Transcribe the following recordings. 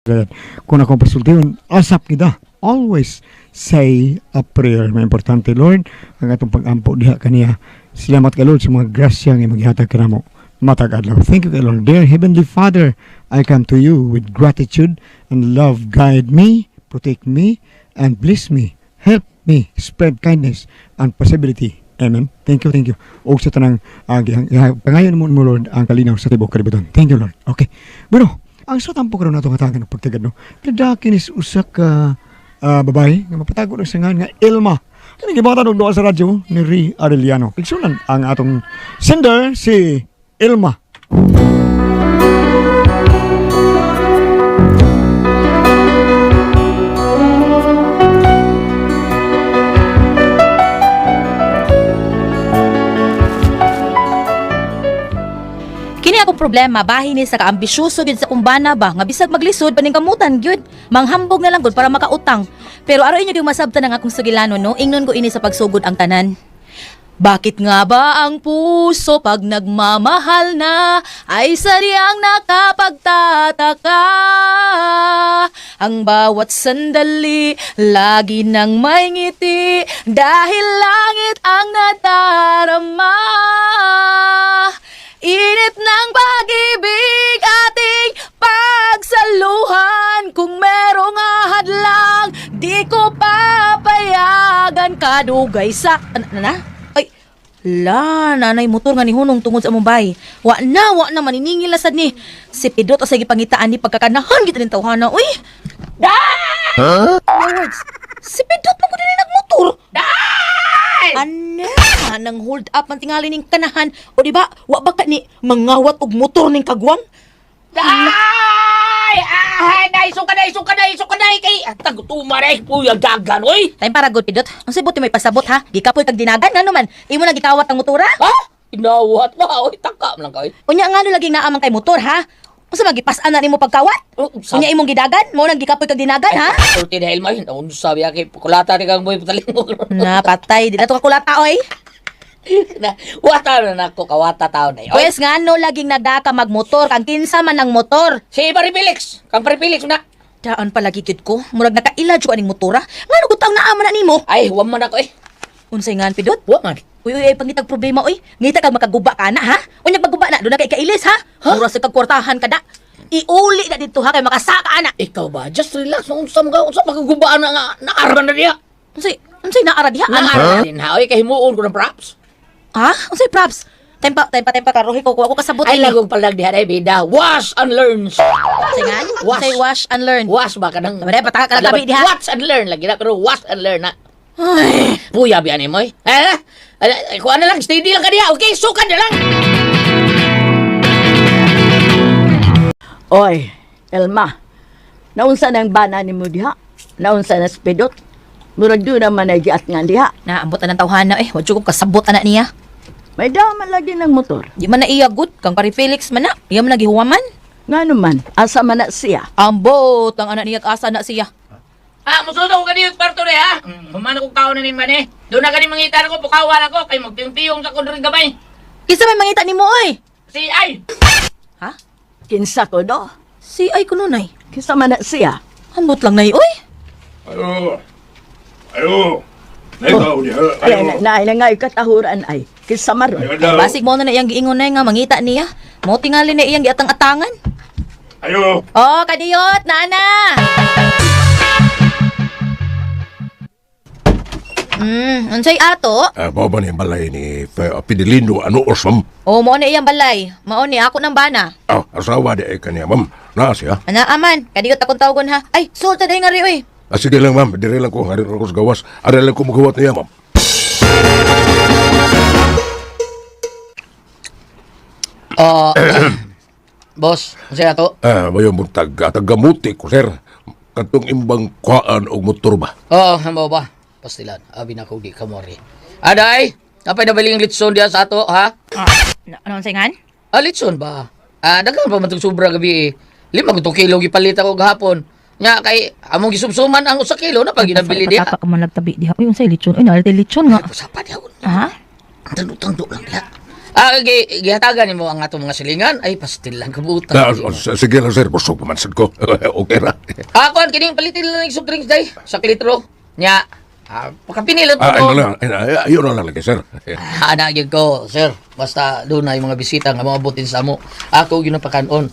Kung akong pasultihon, asap kita. Always say a prayer. May importante, Lord, ang atong pag-ampo diha kaniya. Salamat kay Lord sa mga grasya nga maghatag kanamo matag adlaw. Thank you kay Lord. Dear Heavenly Father, I come to you with gratitude and love. Guide me, protect me, and bless me. Help me spread kindness and possibility. Amen. Thank you, thank you. Og sa tanang pangayon mo mo Lord ang kalinaw sa tibuok kalibutan. Thank you, Lord. Okay. Bueno, ang sa tampo karon nato hatagan og pagtagad, no. Kadaki ni usa ka babae nga mapatago ng sangan nga Elma. Kani gibata og duha sa radyo ni Ri Arellano. Igsunan ang atong sender si Elma. Kini akong problema bahin ni sa kaambisyoso gyud sa kumbana ba nga bisag maglisod paningkamutan gyud. Manghambog na lang gud para makautang. Pero aron inyo gyud masabtan ang akong sugilano, no, ingnon ko ini sa pagsugod ang tanan. Bakit nga ba ang puso pag nagmamahal na ay sadyang nakapagtataka? Ang bawat sandali lagi nang may ngiti dahil langit ang nadarama. Init ng pag-ibig ating pagsaluhan. Kung merong ahadlang, di ko papayagan. Kadugay sa... Ano na? Ay, la, nanay motor nga ni hunong tungod sa among bay. Wa na, maniningil na sad ni. Si Pedro ta sa gipangitaan ni pagkakanahan kita ning tawhana. Uy! Huh? Lords, si Pedro man ko din nagmotor. Ana, nang hold up man tingali ning kanahan. O di ba, wa ba ka ni mangawat og motor ning kagwang? Ay! Ay! Day! Suka day! Suka day! Suka day! Kay! Tagutuma day! Puyag dagan, oy! Time para good pidot. Ang buti may pasabot ha. Gikapoy kag dinagan ngano man. Imo nang gikawat ang motora? Ha? Inawat ba? Oy, taka man lang ka, oy. Unya ngano laging naamang kay motor ha? Unsa man gipas-an na nimo pagkawat? Oh, Unya imong gidagan, mo nang gikapoy kag dinagan ha? Sulti dahil mo, unsa biya kay kulata ni kang boy pataling mo. Na patay, di na to kakulata oy. Na, wata na nako kawata taon na. Oy, Pwes ngano laging nagdaka magmotor kang kinsa man ang motor. si Pare Felix, kang Pare Felix na. Daan palagi gid ko, murag nakaila jud aning motora. Ngano gud ang naaman na nimo? Ay, wa man ako eh. Unsay ngan pidot? Wa man. Uy, uy, ay pangitag problema, uy. Ngita kag makaguba ka na, ha? Unya maguba na, doon na kay kailis, ha? Mura sa kagkwartahan ka da. Iuli na dito, ha? Kay makasaka, ana. Ikaw ba? Just relax. Unsa mo ka? Unsa makagubaan na nga naaraman na diha? Unsay naara diha, ana? Naaraman din ha. Oy, kay himuon ko ng props. Ha? Unsay props? Tempa, tempa, tempa, karohi ko. Kuha ko kasabot. Ay, ini. lagong palag diha day bida. Wash and learn. Unsay ngan? Wash. Unsay wash and learn. Wash ba ka nang... Tama na, pataka ka lang gabi diha. Watch and learn lagi na, pero wash and learn na. Ay, Puya biyan mo eh. Eh, kuha na lang, steady lang ka diha. Okay, sukan na lang. Oy, Elma, naunsa nang bana ni mo diha? Naunsa na spidot? Murag doon naman ay giat nga diha. naambot na ng tawhana, eh. Wa jud ko kasabot, ana niya. May daman lagi ng motor. Di man na iya good. Kang pare Felix man na. Iya man nagihuwaman. Nga naman, asa man na siya. Ambot ang anak niya asa na siya. Ah, musudo ko kaniyo kwarto re ha. Humana ko kaon na ni mane. Doon na kani mangita ko, pukawan ako kay magpiyong-piyong sa kundring gamay. Kinsa may mangita nimo, oy? Si ay. Ha? Kinsa ko do? Si ay kuno nay. Kinsa man na siya? Ambot lang nay, oy. Ayo. Ayo. Naikaw niya. Ay, na, na, na nga katahuran ay. Kinsa maron? Ayo Ay, daw. basig mo na na iyang giingon na nga mangita niya. Mo tingali na iyang giatang-atangan. Ayo. Oh, kadiyot, nana. Unsay ato? Ah, mao ba ni balay ni Fidelino ano osam? Oh, mo na iyang balay. Mao ni ako ng bana. Ah, asawa di ay kaniya, ma'am. Naa siya. Ana aman, kadiyot akong tawagon ha. Ay, sulta dai nga ri oy. Ah, sige lang, ma'am. Dire lang ko. Hari ko sa gawas. Ari lang ko magawa niya, ma'am. Oh. Boss, unsa to? Ah, mayo mo tagamuti ko, sir. Katong imbang kuhaan og motor ba? Oh, hamo ba? Pastilan, abi na ko di ka mo ri. Aday, apay nabiling litson diha sa ato, ha? Ano unsay ngan? Ah, litson ba? Ah, daghan pa man tong sobra gabi eh. 5 to kilo gipalit ako gahapon. Nya kay among gisumsuman ang 1 kilo na pag ginabili diha. Pataka ka man nagtabi diha. Uy, unsay lechon? Uy, naa lechon nga. Usapan diha. Ha? Tando-tando lang diha. Ah, gihatagan nimo ang atong mga silingan. Ay, pastil lang kabutan. Ah, sige lang, sir. Busog pa man sad ko. Okay ra. Ah, kuan kining palitin lang ng soft drinks day sa litro. Nya, pakapinil lang Ah, to. ayun na lang. Ayun na lang lagi, sir. Ah, ana gyud ko, sir. Basta doon na yung mga bisita nga moabotin sa amo. Ako gyud ang pakanon.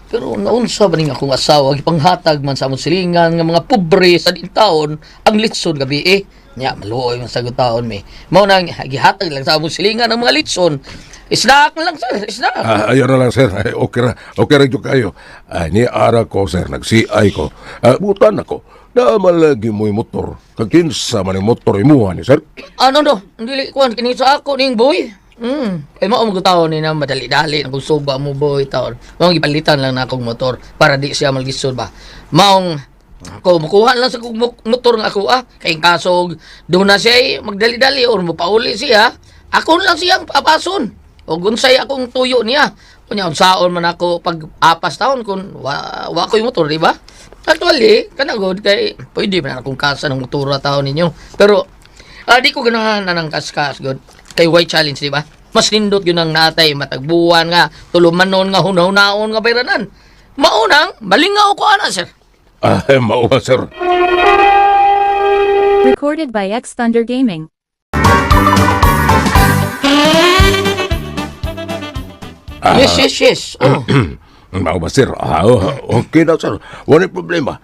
Pero naunsa ba ning akong asawa gipanghatag man sa among silingan nga mga pobre sa taon ang litson gabi eh. Nya maluoy man sa taon mi. Mao nang gihatag lang sa among silingan ang mga litson. Snack lang, sir, snack. Ah, ayun na lang, sir. Ay, okay ra. Okay ra gyud kayo. Ah, ni ara ko, sir. Nag-CI ko. Ah, butan ako. Dama lagi mo'y motor. Kakinsa man yung motor imuha ni sir. Ano no? Dili kuan kini sa ako ning boy. Kay mao mo taon ni na madali-dali na kung suba mo boy taon. Mao gipalitan lang na akong motor para di siya malgisod ba. Maong ako mukuha lang sa kong motor nga ako ah. Kay kasog doon na siya eh, magdali-dali or mopauli siya. Ako lang siyang papason. O unsay akong tuyo niya. Kunya unsaon man ako pag apas taon kung wa ko'y motor, di ba? Actually, kanagod kay pwede man akong kasa ng motora taon ninyo. Pero di ko ganahan na ng kaskas, god. Kay white challenge, di ba? Mas nindot yun ang natay, matagbuan nga, tulumanon nga, hunahunaon nga bayranan. Maunang, malingaw ko ana, sir. Ah, mao ba, sir? Recorded by X Thunder Gaming. Yes. Oh. Mao ba, sir? Ah, oh, okay na, sir. Wala problema.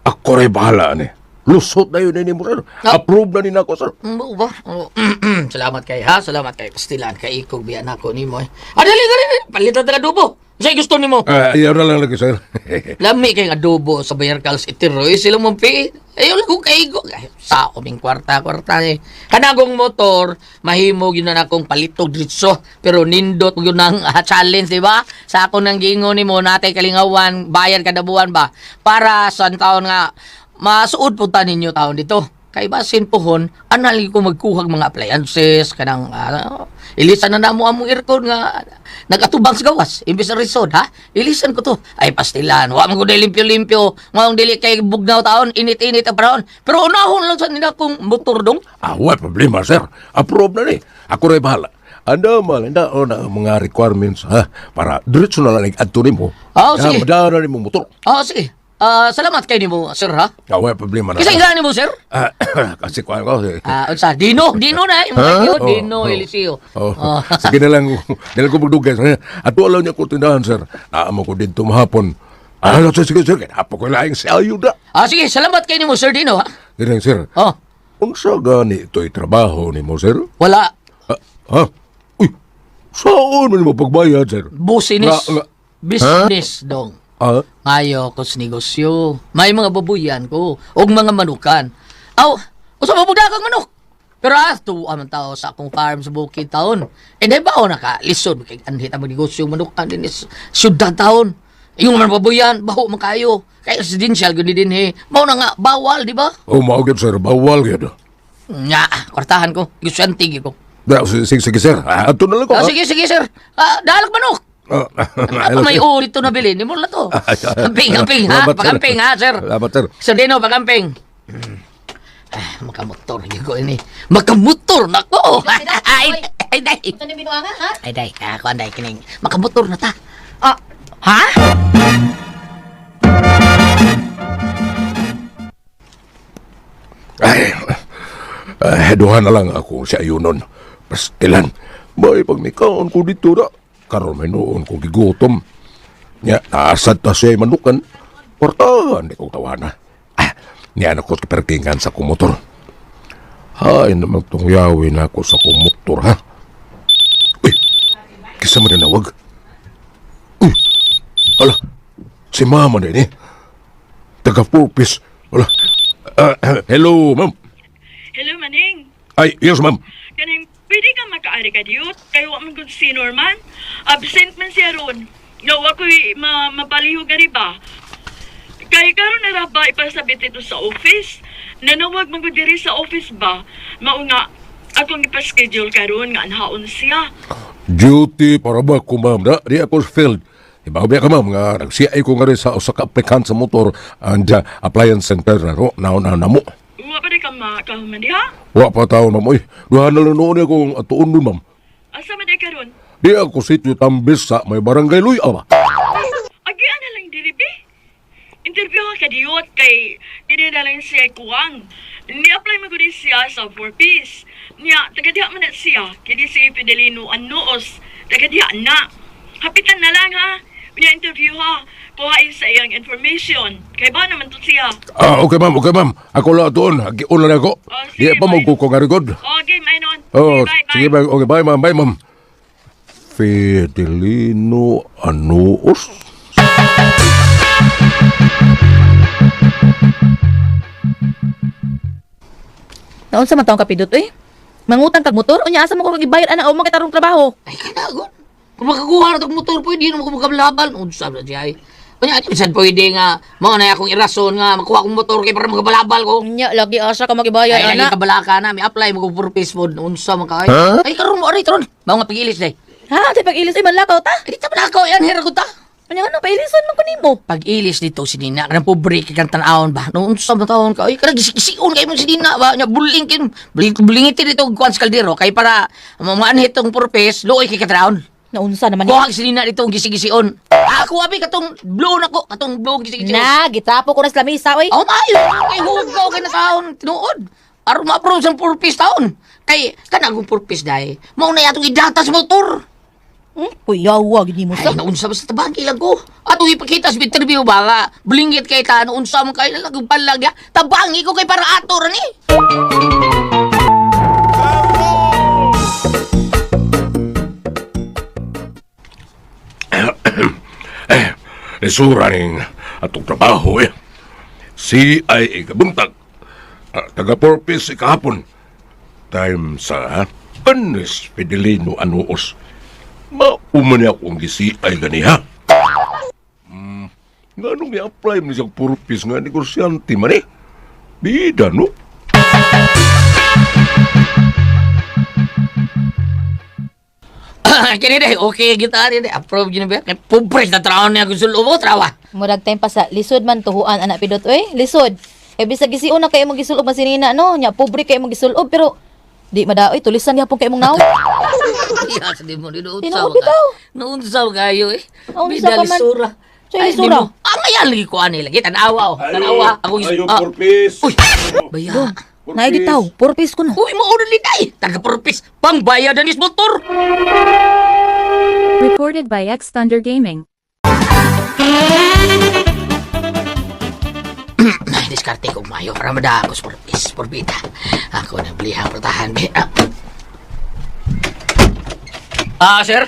Ako rin bahala ni. Lusot na yun ni mo, sir. Ah. Approve na ni nako, sir. Mao ba? Oh. Salamat kay ha, salamat kay Pastilan, kay Ikog, biya nako nimo eh. Ah, dali, dali, dali. Palitan ta adobo. Sa'yo gusto nimo? Ah, ayaw na lang lagi, sir. Lami kay adobo sa Bayarcal City Roy, sila mong pi. Ayaw lang kong kaigo. Ay, sa kaming kwarta-kwarta eh. Kanagong motor, mahimo yun na akong palitog dritso. Pero nindot yun ang challenge, di ba? Sa ako nang gingon ni mo, natay kalingawan, bayad kada buwan ba? Para sa taon nga, masuod po ta ninyo taon dito. Kay basin pohon, anali ko magkuhag mga appliances, kanang ilisan na namo among aircon nga nagatubang sa gawas, imbes na resort ha. Ilisan ko to. Ay pastilan, wa man ko limpyo-limpyo. Maong dili kay bugnaw taon, init-init ang panahon. Pero unahon lang sa nila kung motor dong. Ah, wala problema, sir. Approve na ni. Ako rin bahala. Anda man, anda o na ang mga requirements, ha? Para diretso na lang adto nimo. Ah, sige. Madara nimo motor. Ah, sige. Ah, salamat kay nimo, sir ha. Ah, wala problema na. Kasi nga nimo, sir? Ah, kasi kuan ko. Eh. Ah, unsa? Dino, Dino na imo Ha? kayo, Dino Oh, oh. Eliseo. Oh. Oh. Sige na lang. Dili ko magdugay. Sir. Ato alaw niya ko tindahan, sir. Naamo ko dito mahapon. Ah, sige, sige, sir. Hapo ko laing sa ayuda. Ah, sige, salamat kay nimo, Sir Dino ha. Ganyan, sir. Oh, Unsa gani ito'y trabaho nimo, sir? wala. Ah, ha? Uy, saan man mo pagbayad, sir? Business. Business dong. Ah, Ngayo ko sa negosyo. May mga babuyan ko og mga manukan. Aw, usa mo kang manok. Pero tuwa man tao sa akong farm sa bukid taon. E di ba na ka lisod kay anhit ang negosyo manukan din is syudad taon. Yung mga babuyan, baho man kayo. Kay residential gud din he. Mao na nga bawal, di ba? Oh, mao gyud, sir. Bawal gyud. Nga, kwartahan ko. Gusto ko. Da, sige, sige, sir. Ah, ato na lang ko. Ah, sige, sige, sir. Ah, dalag manok. Ah, Ano may ulit to nabili? Ni mo na to. Amping, amping, ha? Salamat, sir. Pakamping, ha, sir? Salamat, sir. Sir Dino, pakamping. Ah, makamotor gyud ko ini. Makamotor na ko. Ay, ay, day. Ito na binuanga, ha? Ay, day. Ako, day, kining. Makamotor na ta. Ah, Ha? Ay, ay, duha na lang ako sa ayunon. Pastilan. May pagmikaon ko dito na. Karon may noon ko gigutom. Nya, naasad ta siya manukan. Portahan, di ko tawana. Ah, niya na ko kipertingan sa kumotor. Hay naman tong yawin ako sa kumotor, ha? Uy, kisa man nawag. Uy, ala, si mama na eh. Taga purpose. Ala, ah, hello, ma'am. Hello, Maning. Ay, yes, ma'am. Kaning, pwede ka makaari ka diyot? Kayo wa man gud si Norman. Absent man siya ron. Nawa ko'y mapalihog nga ba? Kay karon na ra ba ipasabit ito sa office? Nanawag man gud diri sa office ba? Mao nga akong ipa-schedule karon nga anhaon siya. Duty para ba ko, ma'am? Na, di ako sa field. Ibaw ka, ma'am, nga nag-CI ko nga rin sa usa ka applicant sa motor and appliance center na ro, na na na mo. Wa pa di ka makahuman diha? Wa pa taon, ma'am. Uy, duha na lang noon akong atuon nun, ma'am. Asa man di karon? Di ako sitio Tambis sa may barangay Luya ba? Agian na lang diri be. Interview ka kadiyot kay kini na lang siya kuwang. Ni-apply mo gud siya sa 4 piece. Niya taga diha man na siya kini si Fidelino Annoos. Taga diha na. Hapitan na lang ha. Niya interview ha. Kuha sa iyang information. Kay ba naman to siya. Ah, okay ma'am, okay ma'am. Ako lang doon. Agiun lang ako. Oh, sige, Di pa bye. magkukong arigod. Okay, may nun. Oh, Sige, bye, bye. sige, bye. Okay, bye ma'am, bye ma'am. Fidelino Anuos? Naunsa man taong kapidot eh? Mangutang kag motor unya asa mo ko gibayad ana o makitarong trabaho. Ay, kanagon. Kung makakuha na itong motor, pwede na makabalabal. Unsa na siya ay. Kanya, bisan pwede nga, mao na akong irason nga, makuha akong motor kay para makabalabal ko. Unya lagi asa ka magibayad Ay, ana. lagi kabalaka na, may apply mo kung purpose mo. Unsa man ka ay. Ay, karon mo, aray, karon. Mao nga pagilis day. Ha, di pag-ilis ay manlakaw ta. Ay, di ta malakaw, yan, hira ko ta. Unya ano pailisan man ko nimo. Pag-ilis dito si Nina, kanang pobre kay kang tan-awon ba? No, unsa man taon ka? Ay, kanang gisigisiun kay mo si Nina ba? Nya buling kin, buling bulingitin dito kuan sa kaldero kay para maanhit tong purpose, luoy kay katraon. Naunsa naman ni. Kuha si Nina dito ang gisigisiun. Ako abi katong blue na ko, katong blue gisigisiun. Na, gitapo ko na sa lamisa oy. Oh, maayo kay hugaw kay na taon tinuod. Aron ma-approve sa purpose taon. Kay kanang akong purpose dai. Mao na atong idata sa motor. Kuyawa gid nimo sa. Ay, naunsa ba sa tabang ilang ko? Ato ipakita sa interview ba nga, bulingit kay ta, naunsa mo kay lalag palag ya. Tabangi ko kay para ato ra ni. Eh, lisura ning atong trabaho eh. Si ay ikabuntag. Ah, taga purpose ikahapon. Time sa Anes Fidelino Anuos. Mauman niya akong gisi ay ganiha. Nga nung i-apply mo siyang purpose nga negosyante man eh. Bida no? Kini day, okay kita ni day. Approve gini ba? Kay pobre na traon niya gusto mo trawa. Murag time pa sa lisod man tuhuan anak pidot oy, lisod. Kay bisag gisiuna kay imong gisulob man sinina no, nya pobre kay imong gisulob pero di madaoy tulisan gyapon kay imong naong. Iya, sa di mo ni naunsa Tinuod ka. bitaw. Naunsa kayo eh. Naunsa Bida ka man. lisura. Sa Ay, lisura. di mo. Ang ayan lagi ko ani lagi tanawa oh. Tanawa ako ah. purpose. Uy, baya. Naay gitaw, purpose ko no. Uy, mo ni day. Taga purpose pangbayad na ni motor. Recorded by X Thunder Gaming. Ay, diskarte ko mayo para madakos purpose, purbita. Ako na blihang pratahan be. Ah, ah sir.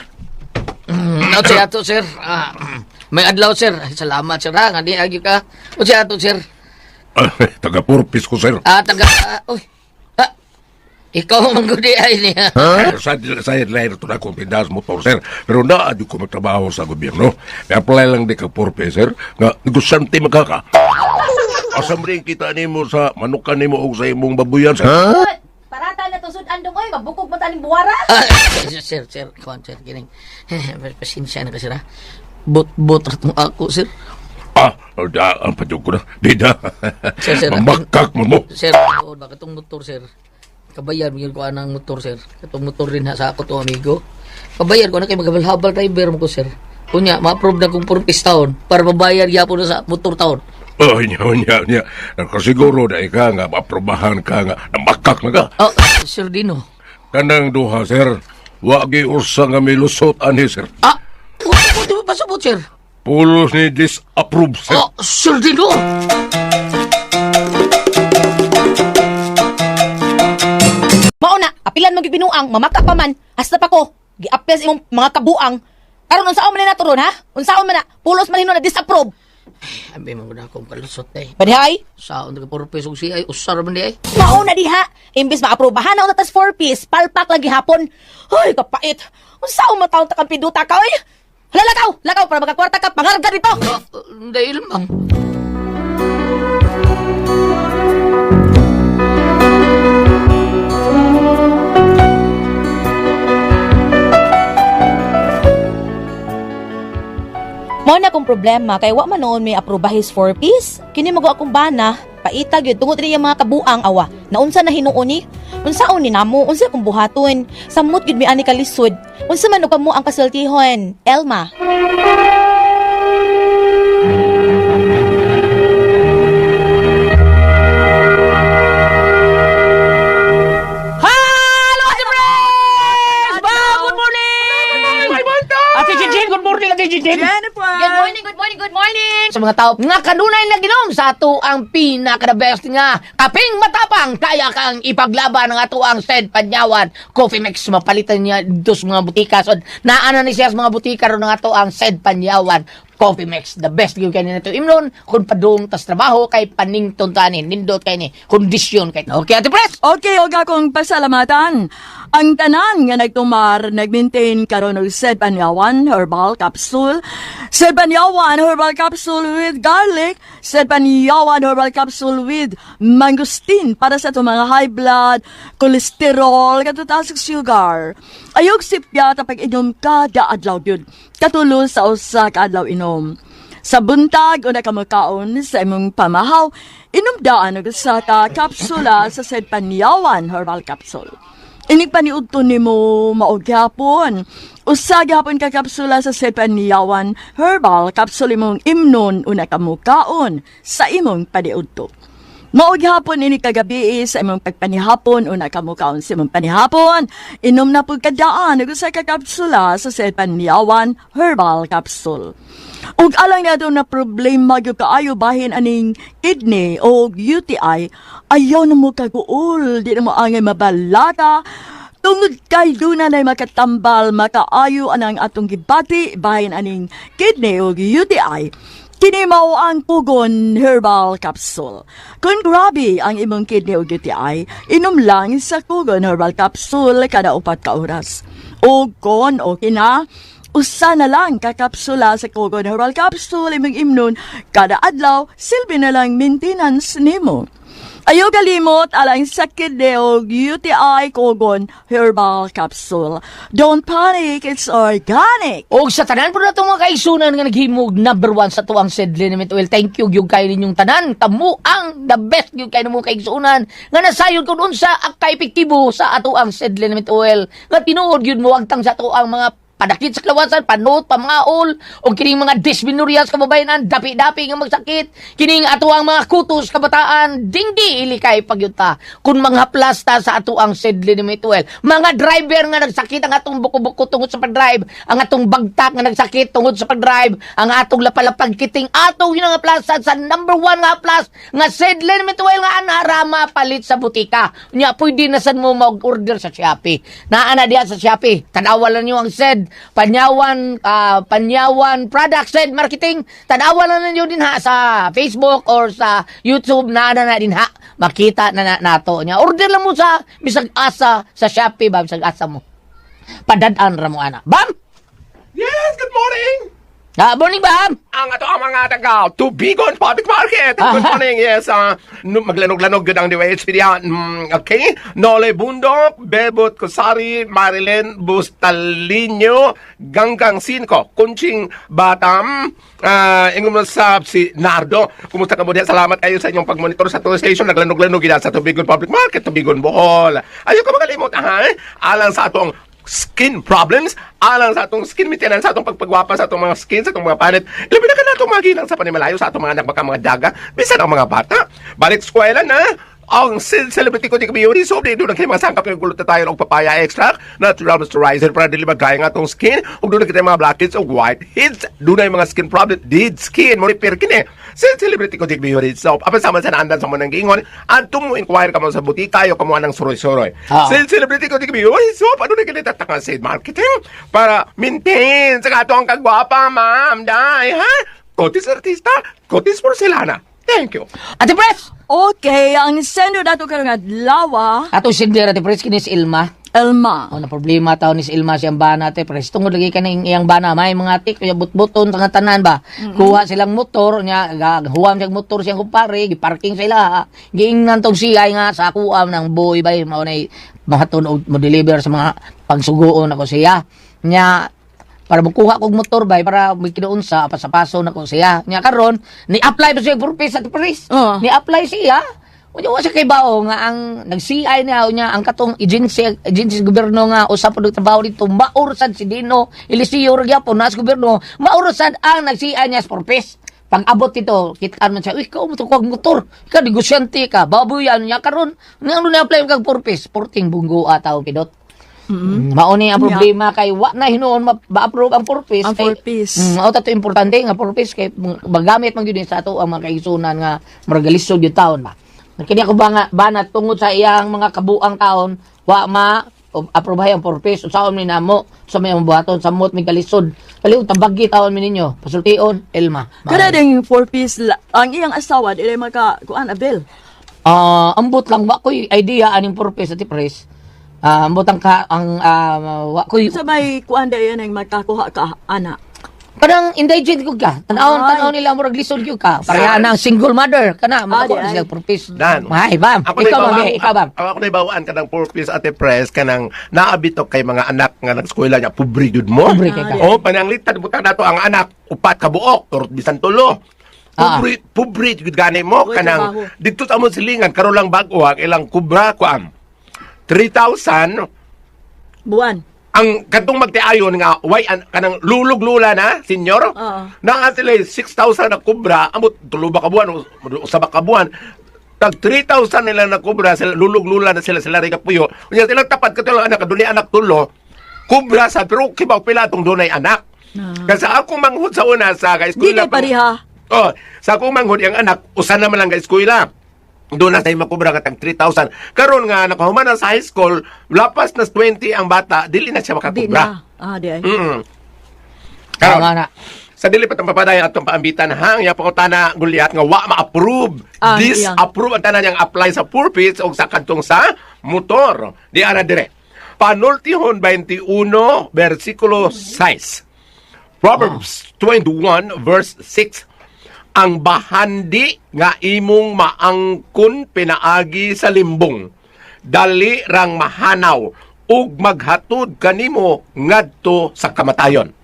Siya ato, sir. Ah, may adlaw, sir. Ay, salamat, sir. Ha, nga di agyo ka. O siya ato, sir. Ah, taga purpose ko sir. Ah, taga... Ah, uy. Ah, ikaw man gud ay niya. Sa sa lair to na akong tindahan sa motor sir. Pero naa di ko magtrabaho sa gobyerno. May apply lang di ka purpose sir. Nga negosyante magkaka. Asa mo rin kita nimo sa manukan nimo og sa imong babuyan sir. Parata na to sud andong oy, mabukog man taning buwara. Ah, sir, sir, kuan, sir, kining. Pasensya na ka, sir, ha. Bot-bot ra tong ako, sir. Ah, da ang padyog ko na. Di na. Sir, sir. Mamakak mo mo. Sir, oh, bakit tong motor, sir? Kabayan, bigyan ko anang motor, sir. Itong motor rin ha, sa ako to, amigo. Kabayan ko na kay magabalhabal driver mo ko, sir. Kunya, ma-approve na kong purpose taon para mabayar gyapon na sa motor taon. Oh, nya, nya, nya. Nakasiguro na ika nga, maprobahan ka nga, namakak na ka. Oh, Sir Dino. Kanang duha, sir. Wagi usa nga milusot ani, sir. Ah, ko di ba pasabot, sir? Pulos ni disapprove, sir. Oh, Sir Dino! Mao na, apilan mo gyud binuang, mamaka pa man. Hasta pa ko, giapil sa imong mga kabuang. Karon unsaon man ni nato ron ha? Unsaon man na? Pulos man hino na disapprove. Abi mo na akong kalusot eh. Padihay? Sa on purpose og siya ay usar man di ay. Mao na diha. Imbis maaprobahan na tas 4 piece, palpak lagi hapon. Hoy, kapait. Unsaon man taon ta kang pinduta ka oy? Hala lakaw, lakaw para makakwarta ka pangarga dito. Oh, dahil mang. Mao na akong problema kay wa man noon may aprobahis 4 piece. Kini mago akong bana. Paita gyud tungod niya mga kabuang awa. Naunsa na hinuon ni? Unsaon ni namo? Unsa akong buhaton? Samot gyud mi ani kalisod. Unsa man og kamo ang kasultihon? Elma. Hello, Ate Pres! Ba, good morning! Ate Chinchin, good morning, Ate Chinchin! Jennifer! Good morning, good morning, good morning. Sa mga tao nga kanunay na ginom sa ato ang pinaka the best nga kaping matapang kaya kang ipaglaban ang ato ang Sed Panyawan Coffee Mix. Mapalitan niya dito sa mga butika, so naana ni siya sa mga butika ron ang ato ang Sed Panyawan Coffee Mix, the best gyud kay nito imnon kung padung tas trabaho kay panington tanin nindot kay ni kondisyon kay. Okay, Ate Pres. Okay, og akong pasalamatan. Ang tanan nga nagtumar, nagmaintain karon og Sed Panyawan Herbal Capsule, Sed Panyawan Herbal Capsule with garlic, Sed Panyawan Herbal Capsule with mangosteen para sa itong mga high blood, cholesterol, katutaas sugar. Ayog sipya pag inom kada adlaw gyud. Katulo sa usa ka adlaw inom. Sa buntag o nakamakaon sa imong pamahaw, inom daan og usa ka kapsula sa Sed Panyawan Herbal Capsule. Inig paniudto nimo mao gyapon. Usa gyapon ka kapsula sa Sed Panyawan Herbal Capsule imong imnon una kamukaon sa imong paniudto. Mao gihapon ini kagabi sa imong pagpanihapon una kamukaon sa imong panihapon. Inom na pud kadaan og usa ka kapsula sa Sed Panyawan Herbal Capsule. Ug alang nato na problema gyud kaayo bahin aning kidney o UTI, ayaw na mo kaguol, di na mo angay mabalaka. Tungod kay duna nay makatambal, makaayo anang atong gibati bahin aning kidney o UTI. Kini mao ang Pugon Herbal Capsule. Kung grabe ang imong kidney o UTI, inom lang sa Kugon Herbal Capsule kada 4 ka oras. O kon o kina, usa na lang ka kapsula sa Kugon Herbal Capsule imong imnon kada adlaw, silbi na lang maintenance nimo. Ayaw kalimot alang sa kidney o UTI, Kogon Herbal Capsule. Don't panic, it's organic. Og sa tanan po na itong mga kaisunan nga naghimog number one sa tuang Sed Liniment Oil. Thank you gyud kayo ninyong tanan. Kamo ang the best gyud kayo nimo kaigsunan nga nasayod kung unsa ang kaepektibo sa ato ang Sed Liniment Oil. Nga tinuod gyud mo wagtang sa ato ang mga padakit sa klawasan, panot, pamgaol, o kining mga dysmenorrhea sa kababayenan, dapi-dapi nga magsakit, kining ato ang mga kutos kabataan, dingdi ilikay pagyuta. Kung mga plasta sa ato ang Sed Liniment Oil, mga driver nga nagsakit ang atong buko-buko tungod sa pag-drive, ang atong bagtak nga nagsakit tungod sa pag-drive, ang atong lapalapag kiting, atong yun nga plaza sa number one nga plus, nga Sed Liniment Oil nga anarama palit sa butika. Nya, pwede na sad mo mag-order sa Shopee. Naa na diya sa Shopee. Tanawa lang niyo ang Sed Panyawan, Panyawan Product Sed Marketing. Tanawa lang ninyo din ha sa Facebook or sa YouTube, naa na na din ha. Makita na, na nato niya. Order lang mo sa bisag asa sa Shopee ba, bisag asa mo. Padad-an ra mo ana. Bam! Yes, good morning! Ah, morning, Bam! Ang ato ang mga taga Tubigon Public Market. Good morning. Yes, no, maglanog-lanog gud ang DYHP diha. Okay. Nole Bundok, Bebot Kusari, Marilyn Bustalino, Ganggang Cinco, Kunching Batam, ingon mo sa si Nardo. Kumusta ka mo diha? Salamat kayo sa inyong pagmonitor sa ato station. Naglanog-lanog gid sa Tubigon Public Market, Tubigon Bohol. Ayaw ka makalimot ha. Alang sa atong skin problems, alang sa atong skin maintenance, sa atong pagpagwapa sa atong mga skin, sa atong mga panit. Ilabi na ka na atong mga ginang sa panimalayo, sa atong mga anak, baka mga daga, bisan ang mga bata. Balik eskwela na, ang celebrity ko di kami yun. So, di doon kayo mga sangkap yung gulot na tayo ng papaya extract, natural moisturizer para dili mag-dry ang atong skin, ug doon na kita mga blackheads o whiteheads. Doon na yung mga skin problem, dead skin, mo repair kini. Sa celebrity ko di kami yun. So, apan sama sa naandan sa mga nanggingon, adto mo inquire ka mo sa butika, ayaw ka mo ng suroy-suroy. Ah. Sa celebrity ko di kami yun. So, paano na kinita taka sa marketing para maintain sa ato ang kagwapa, ma'am, dai, ha? Kotis artista, Kotis porcelana. Thank you. Ate Pres! Okay, ang sender nato karong adlaw, Ato sender, Ate Pres, kini si Ilma. Elma. O na problema taon ni si Ilma siyang bana, Ate Pres. Tungod lagi kaning iyang bana may mga tik kuya butbuton sa tanan ba. Kuha silang motor nya, huwam siyang motor siyang kumpare, giparking sila. Giingnan tong siya nga sa akuam ng boy bay mao nay mahaton og mo deliver sa mga pagsugoon ako siya. Nya Para mukuha kog motor bay para may kinuunsa pasapaso na ko siya. Nya karon ni-apply pa siya purpose at pres. Oo. Ni-apply siya. Unya wa siya kay bao nga ang nag-CI niya unya ang katong agency agency sa gobyerno nga usa pa trabaho dito maur sad si Dino Eliseo ra gyapon na sa gobyerno maur sad ang nag-CI niya sa purpose. Pag abot dito, kitaan man siya, uy, ikaw mo to kog motor. Ikaw, negosyante ka. Baboy, ano niya karon. Nga ano na-apply kag purpose? Porting bunggo ataw, pidot. Mao ni ang problema kay wa na hinuon ma-approve ang purpose. Ang Kay- purpose. Mao ta to importante nga purpose kay magamit man gyud ni sa ato ang mga kaigsunan nga murag lisod gyud taon ba. Kini ako ba nga banat tungod sa iyang mga kabuang taon wa ma aprobahay ang purpose usaon ni namo sa may among buhaton samot mi kalisod kaliw tabagi taon mi ninyo pasultion Elma. Kada ding four piece ang iyang asawa dili maka kuan Abel. Ah, ambot lang wa koy idea aning purpose at pres. Ah, ambot ang ka ang wa koy Sa may kuan dayon ang makakuha ka ana. Kanang indigent ko ka. Tan-awon, Ay. tan-aw nila murag lisod gyud ka. Pareha na ang single mother kana makakuha ay. sila purpose. Dan. Ay, bam. Ako Ikaw na bam, eh, ikaw bam. Ako na ibawaan ka ng purpose ate press kanang naabito kay mga anak nga nag-eskwela niya pobre jud mo. Pobre kay ka. Oh, pananglitan butang nato ang anak upat ka buok turot bisan tulo. Pobre, pobre jud gani mo Uy, kanang trabaho. didto sa among silingan karon lang bag-o ang ilang kubra kuan. 3,000 Buwan. Ang kadtong magtiayon nga way an, kanang lulog-lula na senyor. Oo. Naa sila 6,000 na kubra amot tulo ba ka buwan o usa ba ka buwan tag 3,000 nila na kubra sila lulog-lula na sila sila rin kapuyo unya silang tapat katulong anak dunay anak tulo kubra sa pero kibaw pila tong dunay anak kasi ako manghud sa una sa ka Di eskwela kay pareha. Oh, sa akong manghud ang anak usa naman lang ka eskwela. Doon na tayo makubra ka tag 3,000. Karon nga nakahuman na sa high school, lapas na 20 ang bata, dili na siya Di makakubra. na. Ah, di ay. Karon, Tama na. sa dili pa papadaya atong paambitan ha, ang pangutana Goliath nga wa ma-approve. Ah, Disapprove ang tanan niyang apply sa purpose o sa kadtong sa motor. Di ana dire. Panultihon 21 versikulo 6. Proverbs 21 verse 6. Ang bahandi nga imong maangkon pinaagi sa limbong. Dali rang mahanaw ug maghatod kanimo ngadto sa kamatayon.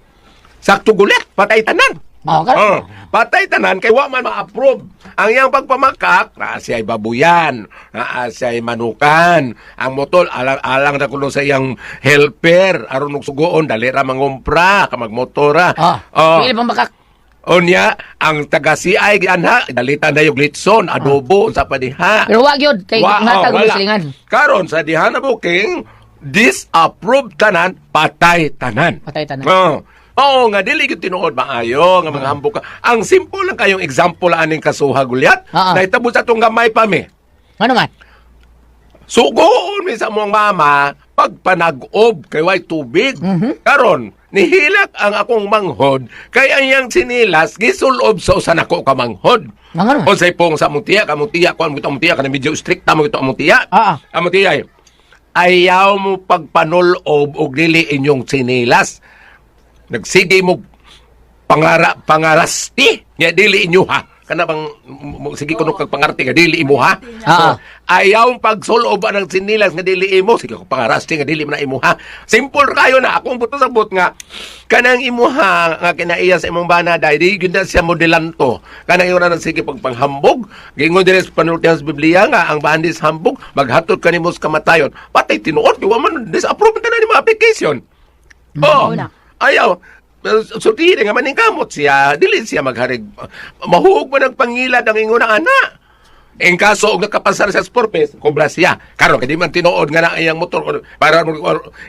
Sakto gulit, patay tanan. Mao ka. Oh, patay tanan kay wa man ma-approve. Ang iyang pagpamakak, naa siya'y babuyan, naa siya'y manukan. Ang motol alang-alang na kuno sa iyang helper aron og sugoon dali ra mangumpra ka magmotora. Ah. Oh. Pili pang bakak. Unya, ang taga CI anha, dalitan na yung litson, adobo, unsa pa diha. Pero wa gyud kay Wa- matag oh, wala. silingan. Karon sa diha na booking, disapprove tanan, patay tanan. Patay tanan. Oo. Oo nga dili gyud tinuod maayo nga mga hambog ka. Ang simple lang kayong example aning kasuha gulyat. Ah, ah. Nahitabo sa atong gamay pa mi. Ano man? Sugoon mi sa among mama pagpanag-ob kay way tubig. Karon nihilak ang akong manghod kay ang iyang sinilas gisulob sa usa nako ka manghod. Mga naman. Unsay pong sa among tiya, kamong tiya, kuan mo among tiya, kanang medyo strikta mo ito among tiya. Ah, ah. Among tiya eh. Ayaw mo pagpanulob og dili inyong sinilas. Nagsige mo pangarasti nya dili inyo ha kana bang sige kuno kag pangarti nga dili imo ha. Ah. Oh, ayaw pagsulob ang sinilas nga dili imo sige ko pangarasti nga dili man na imo ha. Simple kayo na akong buto sa but nga kanang imuha nga kinaiya sa imong bana dai di gyud na siya modelanto kanang ingon na sige pagpanghambog giingon diri sa panultihan sa Biblia nga ang bandis hambog maghatod kanimo sa kamatayon patay tinuod wa man disapprove tanan ni mga application. Oh, Wala. ayaw. Sultihin nga maningkamot siya, dili siya magharig. Mahuog man ang pangilad ang ingon ang ana. In kaso og nakapasar sa purpose, kobra siya. Karon kay di man tinuod nga na iyang motor or- para mo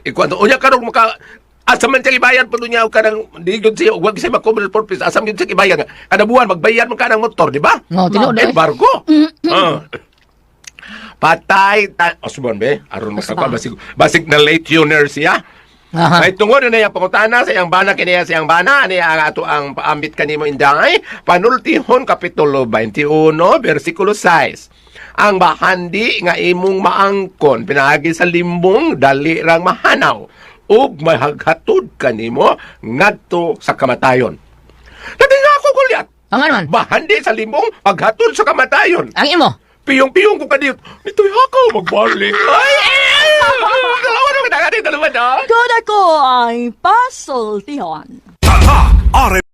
ikuan. Unya karon maka asa man siya ibayad pa niya og kanang di gyud siya wag siya makobra sa purpose asa man gyud siya ibayad nga kada buwan magbayad man ka ng motor, di ba? No, tinuod, Eh, eh. barko. Ah. Patay ta Osborne be aron makakuan basig basig na late tuner siya. Aha. Ay tungod na iyang pangutana sa iyang bana kiniya sa iyang bana ani ang ato ang paambit kanimo inday Panultihon kapitulo 21 bersikulo 6. Ang bahandi nga imong maangkon pinaagi sa limbong dali rang mahanaw ug mahaghatod kanimo ngadto sa kamatayon. Natinga ako Goliath. Ang ano man? Bahandi sa limbong paghatod sa kamatayon. Ang imo. Piyong-piyong ko kadiyot. Ito'y hakaw, magbalik. Ay, ay, ay! Dalawa na Kita natin dalawa, no? Kung ako ay pasultihon. Tatak!